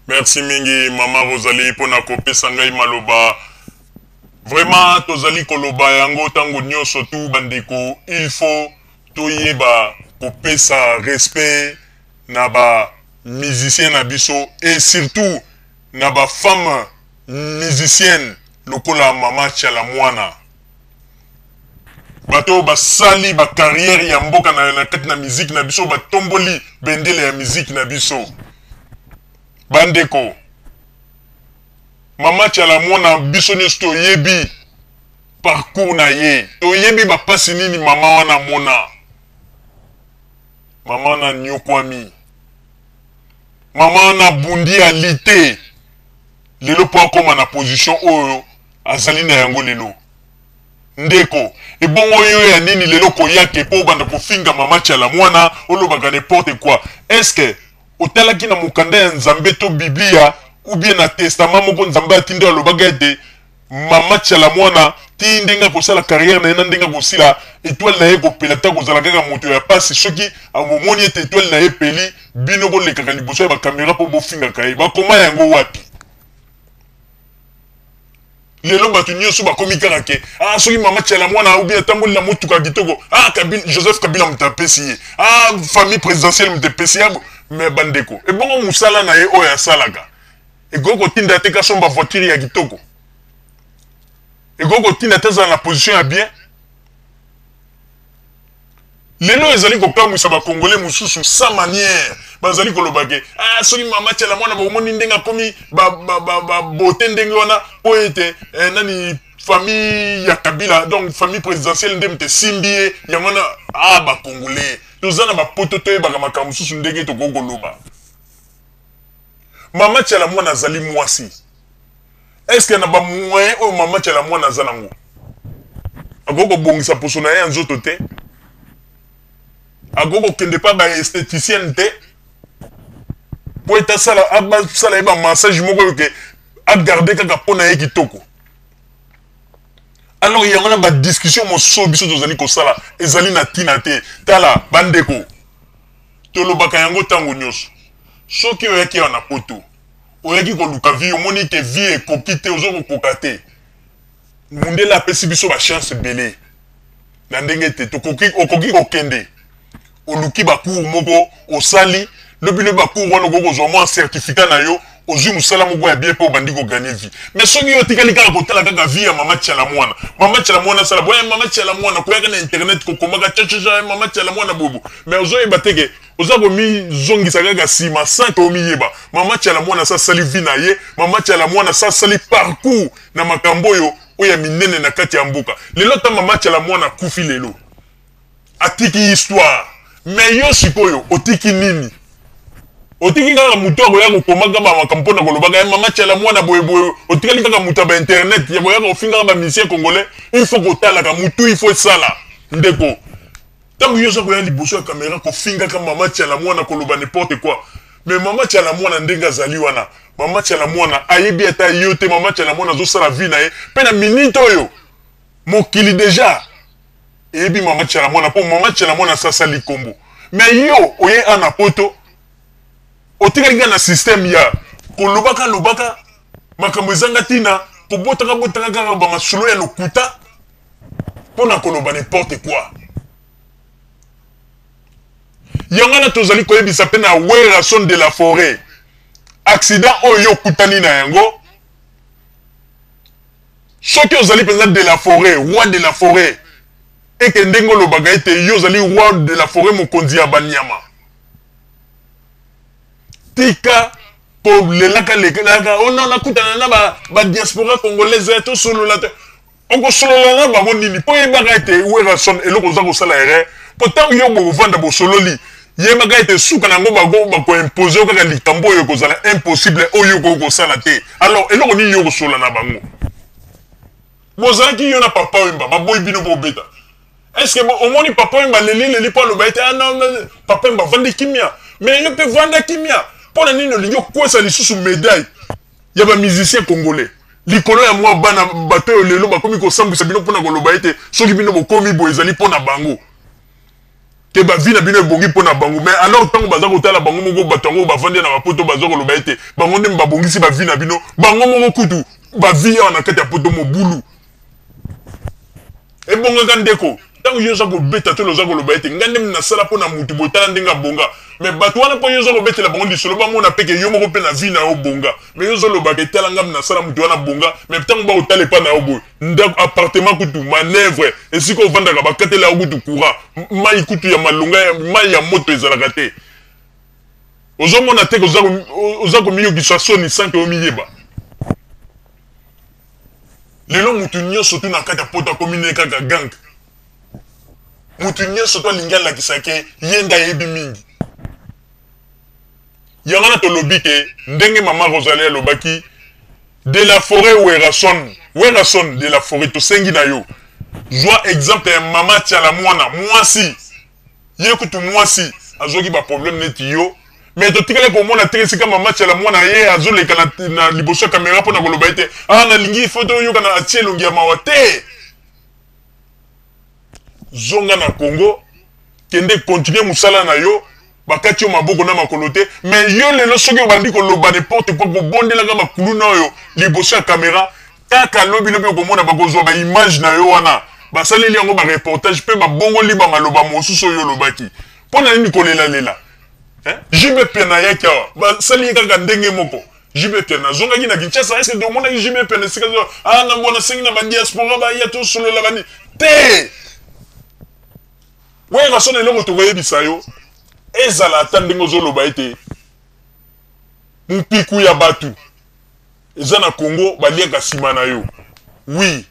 Merci mingi mama Rosalie pona kopesa ngai maloba. Vraiment tozali koloba yango tango nyonso tu bandeko, il faut toyeba kopesa respect na ba musiciens na biso et surtout na ba femmes musiciennes lokola mama Tshala Muana. Bato oyo basali ba carrière ya mboka na, na kati na musique na biso, batomboli bendele ya musique na biso. Bandeko, mama Tshala Muana biso nyonso toyebi parcours na ye, toyebi bapasi nini mama wana amona. Mama wana anyokwami, mama wana abundi alite lelo mpo akoma na position oyo azali na yango lelo. Ndeko, ebongo yo ya nini lelo koya ke po obanda kofinga mama Tshala Muana, olobaka n'importe quoi. Est-ce que otalaki na mokanda ya Nzambe to Biblia ou bien na testament moko Nzambe atindi alobaka ete mama Tshala Muana ti ndenge akosala carrière na ye na ndenge akosila etoile na ye ekopela te, akozala kaka moto ya pasi. Soki omoni ete etoile na ye epeli, bino bolekaka liboso ya ba camera po bofingaka ye. Bakoma yango wapi? Lelo bato nyonso bakomi kaka ke ah, soki mama Tshala Muana ou bien atamboli na motuka ya kitoko, ah, Kabila, Joseph Kabila moto apesi ye, ah, famille présidentielle moto epesi ye. Mais bandeko, ebongo mosala na ye oyo asalaka ekoki kotinda te kasomba voiture ya kitoko? Ekoki kotinda te azala na position ya bien? Lelo ezali kokamwisa ba Congolais mosusu sans manière, bazali koloba ke ah, soki mama Tshala Muana bomoni ndenge akomi ba, ba, ba, ba beauté ndenge wana po ete eh, nani famille ya Kabila, donc famille présidentielle nde moto esimbi ye yango wana. Ah, ba Congolais toza na bapoto, toyebaka makambo mosusu ndenge tokoki koloba. Mama Tshala Muana azali mwasi, est-ce que na ba moyen oyo mama Tshala Muana aza nango akoki kobongisa poso na ye ya nzoto te? Akoki kokende pa ba esthéticienne te po ete asala, abasala ye ba massage moko oyo ke agarde kaka po na ye kitoko? Alors yango na ba discussion mosusu oyo biso tozali kosala ezali na ntina te. Tala bandeko, tolobaka yango ntango nyonso, soki oyaki awa na poto, oyaki koluka vie, omoni ke vie ekoki te, ozo kokoka te, mundele apesi biso ba chance ebele na ndenge ete tokoki, okoki kokende oluki ba cours moko osali, lobi lobi ba cours wana okoki kozwa mwa certificat na yo, ozwi mosala moko ya bien mpe obandi koganye vie. Mais soki yo otikali kaka kotala kaka vie ya mama Tshala Muana, mama Tshala Muana asala boye, mama Tshala Muana koyaka na internet kokomaka chachacha mama Tshala Muana bobo, mais ozoyeba te ke oza komizongisa kaka nsima sans ke omiyeba. Mama Tshala Muana asa asali vie na ye, mama Tshala Muana asa asali parcours na makambo oyo oyo ya minene na kati ya mboka. Lelo ata mama Tshala Muana akufi lelo, atiki histoire, mais yo sikoyo otiki nini? Otiki kaka moto akoya kokomaka ba makambo mpona kolobaka ya mama Tshala Muana boye boye, otikali kaka moto ya ba internet ya koyaka kofingaka ba musiciens congolais. Il faut kotalaka motu, il faut esala ndeko. Ntango yo oza koya liboso ya kamera kofingaka mama Tshala Muana, koloba n'importe quoi, mais mama Tshala Muana ndenge azali wana, mama Tshala Muana ayebi ata yo te. Mama Tshala Muana azosala vie na ye mpe na minute oyo mokili deja eyebi mama Tshala Muana, mpo mama Tshala Muana asasali kombo. Mais yo oye ana poto, otikali kaka na système ya kolobaka lobaka makambo ezanga ntina, kobotaka botaka kaka bamasolo ya lokuta mpona koloba n'importe quoi. Yango wana tozali koyebisa mpe na Werrason de la Forêt, accident oyo yo okutani na yango, soki ozali mpenza de la forêt, roi de la forêt, eke ndenge olobaka ete yo ozali roi de la forêt, mokonzi ya banyama, tika kolelaka lekelaka oh non, nakutana na ba diaspora congolaise tosolola te. Okosolola na bango nini? Mpo yebaka ete Werrason eloko oza kosala erreur, mpo ntango yo bokovanda bosololi, yebaka ete suka na yango bango bakoimpose yo kaka likambo oyo ekozala impossible, oyo okoki kosala te. Alors eloko nini yo okosolola na bango? Bozalaki yo na Papa Wemba, baboyi bino bobeta. Est-ce que omoni Papa Wemba leli leli mpo aloba ete ah non, non, Papa Wemba avandi kimia? Mais yo mpe vanda kimia. Mpo na nini olingi okwesa lisusu médaille ya ba musiciens congolais likolo ya mwa bana bato oyo lelo bakomi kosambwisa bino mpona koloba ete soki bino bokomi boye ezali mpo na bango? Ke ba vie na bino ebongi mpo na bango, mais alors ntango baza kotala bango moko, bato yango bavandi na bapoto baza koloba ete bango nde babongisi ba vie na bino, bango moko kutu ba vie awa na kati ya poto mobulu ebongaka. Ndeko, ntango yo oza kobeta tolo, oza koloba ete ngai nde nasala mpo na mutu boye, tala ndenge abonga. Mais bato wana, mpo yo oza kobetela bango lisolo, bamona mpe ke yo moko mpe na vie na yo bonga. Mais yo ozolobaka etala ngai nasala mutu wana bonga, mais ntango bakotala epa na yo boye, ndako, appartement kutu manœuvre, esika ovandaka bakatela yo kutu courant, mai kutu ya malonga, mai ya moto ezalaka te. Ozomona te, oza komiyokisa soni sans ke omiyeba. Lelo mutu nyonso tu na kati ya poto akomi ne kaka gang. Mutu nyonso to alingi alakisa ke ye nde ayebi mingi. Yango wana tolobi ke ndenge mama Rosalie alobaki de la forêt, Werrason, Werrason de la forêt, tosengi na yo, zwa exemple ya mama Tiala Mwana mwasi. Ye kutu mwasi azwaki baproblème neti yo, mais totikali komona te esika mama Tiala mwana ye azoleka na liboso ya kamera mpona koloba ete ah, nalingi fo toyoka na atie elongi ya mawa te. Zonga na Congo, kende continue mosala na yo, bakati yo maboko na makolo te. Mais yo lelo soki obandi koloba n'importe quoi, kobondelaka bakuluna oyo liboso ya kamera, kaka lobilobi okomona bakozwa baimage na yo wana, basaleli yango bareportage mpe babongoli bamaloba mosusu oyo olobaki. Mpo na nini kolelalela? JB Mpiana ayaki awa, basali ye kaka ndenge moko. JB Mpiana azongaki na Kinshasa. Est-ce tomonaki JB Mpiana esika ah, na mbona asengi na badiaspora baya tosolola bani te? Werrason, eloko tokoyebisa yo ezala ata ndenge ozoloba ete mpiku ya bato eza na Congo baliaka nsima na yo, oui,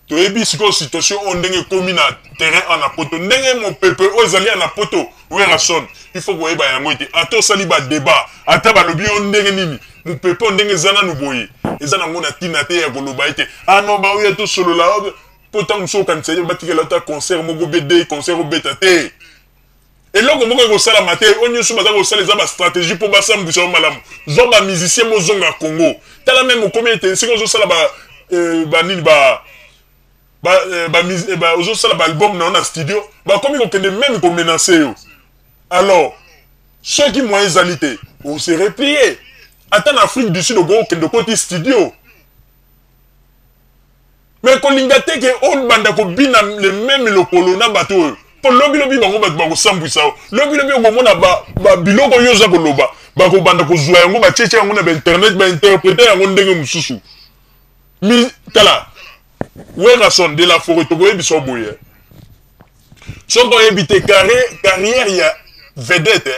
toyebi sikoyo situation oyo ndenge ekomi na terrain a na poto, ndenge mopepe oyo ezali ya na poto. Werrason, il faut koyeba yango ete ata osali badébat, ata balobi yo ndenge nini, mopepe oyo ndenge eza nanu boye, eza nango na ntina te ya koloba ete ah non, baoya tosolola. Mpo ntango mosusu okanisa ye batikela ata concert moko bede concert obeta te, eloko moko ekosalama te. Oyo nyonso baza kosala eza bastratégie mpo basambwisa yo malamu. Zwa bamusicien, bozonga Congo. Tala même okomi ete esika ozosala banini ba ozosala baalbum na yo na studio, bakomi kokende même komenacer yo. Alors soki moyen ezali te, ose replier ata na Afrique du Sud, okokende okoti studio. Mais kolinga te ke obanda kobina le même lokolo na bato oyo, mpo lobilobi bango bato bakosambwisa yo. Lobilobi okomona biloko oyo oza koloba, bakobanda kozwa yango, batietie yango na bainternet, bainterpréter yango ndenge mosusu. Mi tala, Werrason de la forêt, tokoyebisa yo boye: soki oyebi te, carrière ya vedette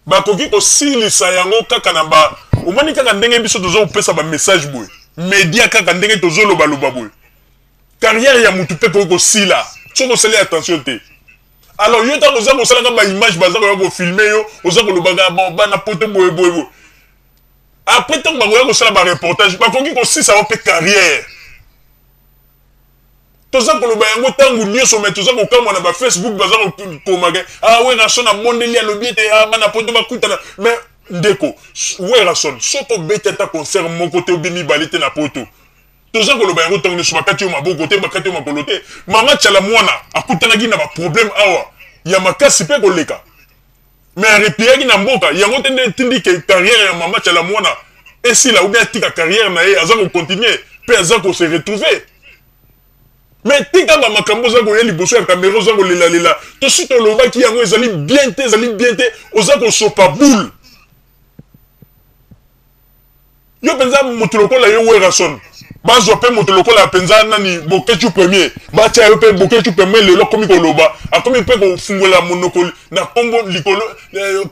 bakoki kosilisa yango kaka na ba omoni kaka ndenge biso toza kopesa bamessage boye, média, kaka ndenge tozolobaloba boye, carrière ya mutu mpe koki kosila soki osali attention te. Alors yo, ntango oza kosalaka baimage, baza koya kofilmer yo, oza kolobaka bon, bana poto boye boye boye, après ntango bakoya kosala bareportage, bakoki kosisa yo mpe carrière. Toza koloba yango ntango nyonso, mais toza kokamwa na bafacebook baza kokomaka ah, Werrason abondeli, alobi ete ah, bana poto bakutana. Mais ndeko Werrason, soki obeti ata concert moko te, obi mibale te na poto, toza koloba yango ntango nyonso, bakati yo maboko te, bakati yo makolo te. Mama Tiala mwana akutanaki na baproblème awa ya makasi mpe koleka, mais arepliaki na mboka. Yango te nde etindi ke carrière ya mama Tiala mwana esila ou bien atika carrière na ye? Aza kocontinuer mpe aza kose retrouver. Mais tika bamakambo oza koya liboso ya kamera, oza kolelalela. Tosi tolobaki yango, ezali bien te, ezali bien te. Oza kosopa boule yo mpenza. Moto lokola yo Werrason, bazwa mpe moto lokola mpenza nani, Boketshu Premier, batia yo mpe Boketshu Premier. Lelo akomi koloba, akomi mpe kofungola monoko na nkombo likolo,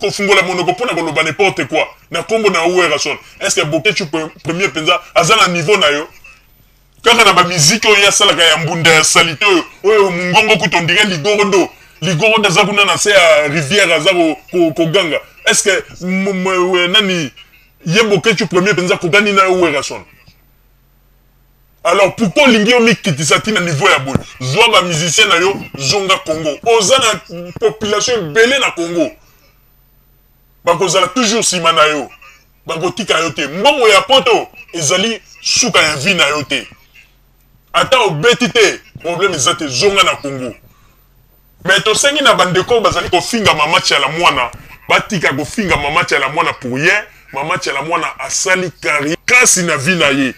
kofungola monoko mpona koloba n'importe quoi na nkombo na yo Werrason. Est ce que Boketshu Premier mpenza aza na niveau na yo? Kaka na bamiziki oyo ye asalaka ya mbunda ya saleté oyo, oyo mongongo kutu on dirait ligorodo, ligorodo aza kuna na se ya rivière aza koganga. Est ce que nani ye Boketshu Premier mpenza akokani na yo Werrason? Alors pourquoi olingi yo mikitisa ntina niveau ya boye? Zwa bamusicien na yo, zonga Congo. Oza na population ebele na Congo, bakozala toujours nsima na yo, bakotika yo te. Mbongo ya poto ezali suka ya vie na yo te. Ata obeti te, problème eza te, zonga na Congo. Mais tosengi na bandeko oyo bazali kofinga mama Tshala Mwana batika kofinga mama Tshala Mwana pour rien. Mama Tshala Mwana asali carrière kasi na vie na ye.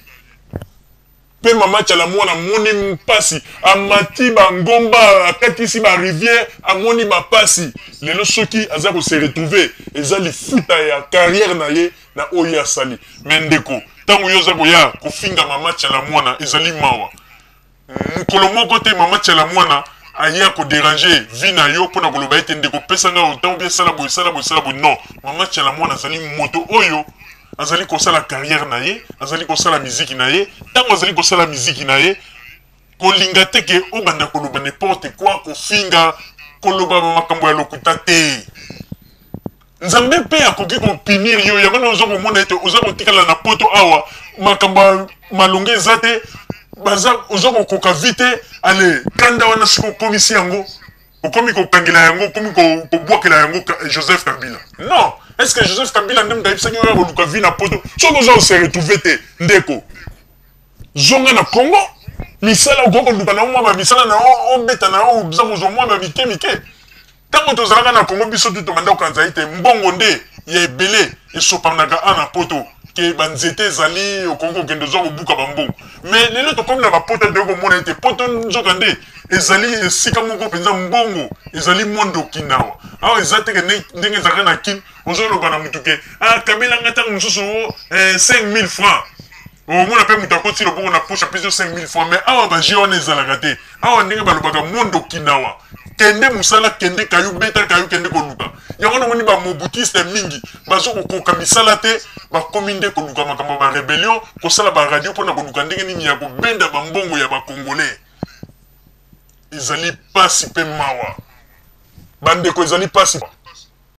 Pe mama Tshala Mwana amoni mpasi, amati ba ngomba, akatisi ba rivière, amoni ba pasi. Lelo soki aza ko se retrouver, eza lifuta ya carrière na ye na oyo ye asali. Mais ndeko, tango yo oza koya kofinga mama Tshala Mwana, ezali mawa. Mokolo moko te mama Tshala Mwana aya ko deranger vie na yo pona koloba ete ndeko pesa nga autant ou bien sala boye sala boye sala boye non. Mama Tshala Mwana azali moto oyo azali kosala carrière na ye, azali kosala miziki na ye. Tango azali kosala miziki na ye, kolinga te ke obanda koloba n'importe quoi, kofinga, koloba makambo ya lokuta te. Nzambe mpe akoki ko punir yo, yango nde oza komona ete oza kotikala na poto awa, makambo ya malonga eza te, baza oza kokoka vie te, ale kanda wana soki okomisi yango, okomi kokangela yango, okomi kobwakela yango Joseph Kabila. Non, est-ce que Joseph Kabila nde moto ayebisaki yo oya koluka vie na poto? Soki oza ko se retrouver te, ndeko, zonga na Congo, misala okoki koluka na yo mwa ba misala na yo, obeta na yo, oza kozwa mwa ba mike mike. Tango tozalaka na Congo biso tout tobanda kokanisa ete mbongo nde ya ebele esopanaka awa na poto ke ba nzete ezali okoki kokende oza kobuka ba mbongo mais lelo tokomi na ba poto toyei komona ete poto nzoka nde ezali esika moko mpenza mbongo ezali mwa ndoki nawa awa eza te ke ndenge ezalaka na kin ozoloba na mutu ke ah kabela nga ntango mosusu eh, 5000 francs omona mpe moto akoti loboko na poche apesi yo 5000 francs mais awa ba jeu wana ezalaka te awa ndenge balobaka mondo kinawa kende mosala kende kayu beta kayu kende koluka yango namoni ba mobutiste mingi bazo kokoka misala te bakomi nde koluka makambo ya ba rebellion kosala ba radio mpona koluka ndenge nini ya kobenda bambongo ya ba congolais ezali pasi mpe mawa bandeko ezali pasi.